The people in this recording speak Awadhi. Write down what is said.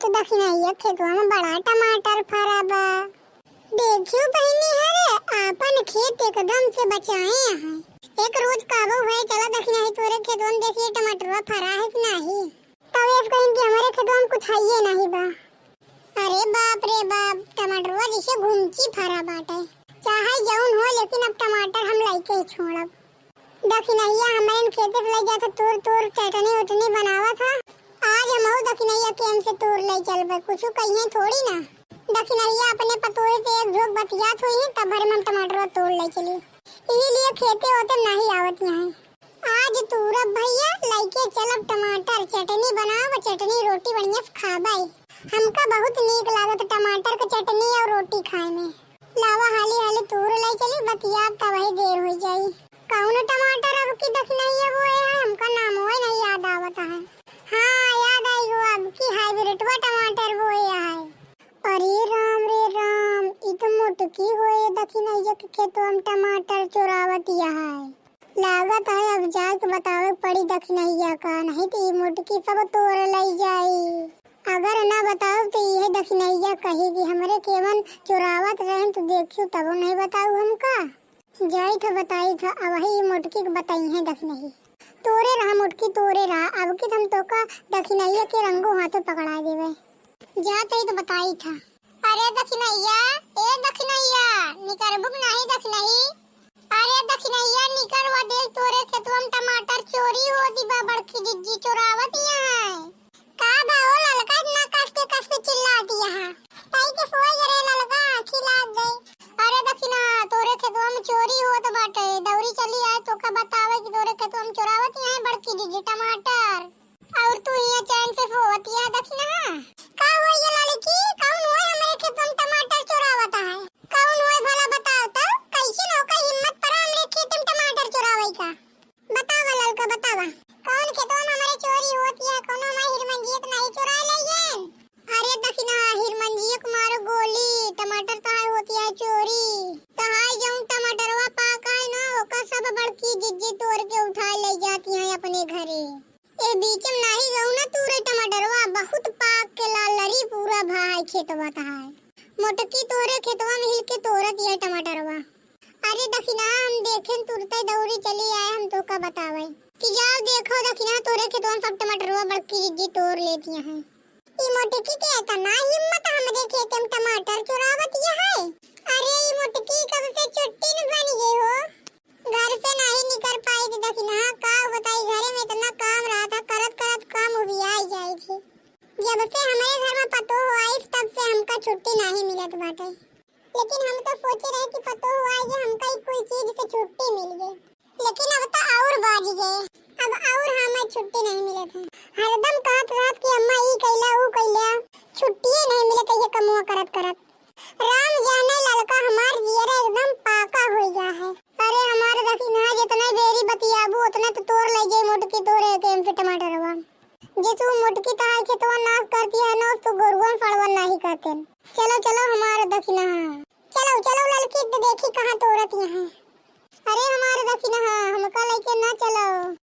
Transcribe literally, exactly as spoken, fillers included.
तो दखिनहिया खेतवा में बड़ा टमाटर फरा बा। देखियो बहिनी, हरे आपन खेत एकदम से बचाए हैं। एक रोज कहबो है, "चला दखिनही तोरे खेतवा में देखिए टमाटरवा फरा है कि नाही।" तब ये कहिन कि हमरे खेतवा में कुछ हइये नाही बा। अरे बाप रे बाप, टमाटरवा जैसे घुमची फरा बाटे। चाहे जौन हो, लेकिन अब टमाटर हम लइके ही छोड़ब। दखिनहिया हमरे खेते से लइ जात ह तूर तूर चटनी उटनी बनावत ह। आज हमहू दखिनहिया के हमसे तूर लइ चलबे, कुछ कहिए थोड़ी ना। दखिनहिया अपने पतोहे से एक झोंक बतियात हुई है, तब भरे में हम टमाटरवा तूर लइ चली। इही लिए खेते ओते नाही आवत यहाँ। आज तूरब भैया, लइके चलब टमाटर, चटनी बनाब, चटनी रोटी बढ़िया से खाबे। हमका बहुत नीक लागत टमाटर के चटनी और रोटी खाए में। लावा हाली हाली तूर लइ चली, बतियाब तबही देर होइ जाई। कौन टमाटर अब की दखिनहिया बोए है, हमका नामवे नहीं याद आवत है। हाँ, याद आई गो, अब की हाइब्रिडवा टमाटर बोए है। अरे राम रे राम, ई तो मोटकी होए दखिनहिया के खेतवा में टमाटर चोरावत है। लागत है अब जाके बतावे के पड़ी दखिनहिया का, नहीं तो ई मोटकी सब तोर लइ जाई। अगर ना बताओ तो इहे दखिनहिया कही कि हमरे केवन चोरावत रहन तो देखियो तबो नहीं बताऊ हमका। जाई था बताई था, अब वही मोटकी के बताई है दखिनही। तोरे रहा मोटकी, तोरे रहा, अब की हम तोका दखिनहिया के रंगो हाथों पकड़ा देवे। जात ही तो बताई था। अरे दखिनहिया, ए दखिनहिया, निकरबुक नाही दखिनही? अरे दखिनहिया निकर, वा देख तोरे खेतवा में टमाटर चोरी होती बा, बड़की जिज्जी चोरावत यहाँ है। का बा ओ ललका, इतना कस के कस के चिल्लाती यहाँ? ताई के सोई रे ललका, आँखी लाग गई। अरे दखिना, तोरे खेतवा में चोरी होत बाटे, दौरी चली आए तोका बतावे कि तोरे खेतवा में चोरावत यहाँ है बड़की जिज्जी टमाटर। और तू हियाँ चैन से सोवत या दखिना? का हुआ ये ललकी? कौन हुआ हमरे खेत में टमाटर चोरावत है? कौन हुआ भला बताओ तो? कैसे नौका हिम्मत पड़ा हमरे खेत में टमाटर चोरावे का? बतावा ललका, बतावा। कौन खेतवा में हमरे चोरी होत या? कौनो हमारे हिरमंजियत नहीं चोरा ले ये? अरे दखिना, हिरमंजिया के मारो गोली, टमाटर तो है होती है चोरी। तो हाय जौन टमाटरवा पाका है ना, ओका सब बड़की जिज्जी तोड़ के उठा ले जाती हैं अपने घरे। ए बीच में नाही गऊ ना तूरे टमाटरवा, बहुत पाक के लाल लरी पूरा भाई खेतवा तहाय। मोटकी तोरे खेतवा में हिल के तोरत ये टमाटरवा। अरे दखिना, हम देखेन तुरते दौरी चली आए, हम तोका बतावे कि जाओ देखो दखिना, तोरे खेतवा में सब टमाटरवा बड़की जिज्जी तोर लेती हैं। ई मोटकी के इतना हिम्मत, हमरे खेते में टमाटर चुरावत ये है। अरे ई मोटकी कब से चुट्टी न बन गई हो। घर से नाही निकर पाई थी दखिना, का बताई, घरे में इतना काम रहा था, करत करत काम उबियाई जाई थी। जब से हमरे घर में पतोह आई, तब से हमका छुट्टी नाही मिलत बाटे। लेकिन हम तो सोचे रहे कि पतोह आई जे हमका ई कोई चीज से छुट्टी मिल गई, लेकिन अब तो और बाज गए, अब और हमें छुट्टी नहीं मिलत है। हरदम कहत रहत कि अम्मा ई कैला, ऊ कैला, छुट्टिए नहीं मिलत है ये कमुआ करत करत। राम जाने ललका हमार जियरा एकदम पाका हो गया है। अरे हमार दखिना, जितने बेरी बतियाबू उतने तो तोर ले जाई मोटकी तोरे के हमसे टमाटरवा। जे तू मोटकी तहार खेतवा नाश करती है ना, तू गोरुआ फड़वा नाही करते। चलो चलो हमार दखिना, चलो चलो ललकी तो देखी कहाँ तोरत यहाँ। अरे हमार दखिना, हमका लेके ना चलो।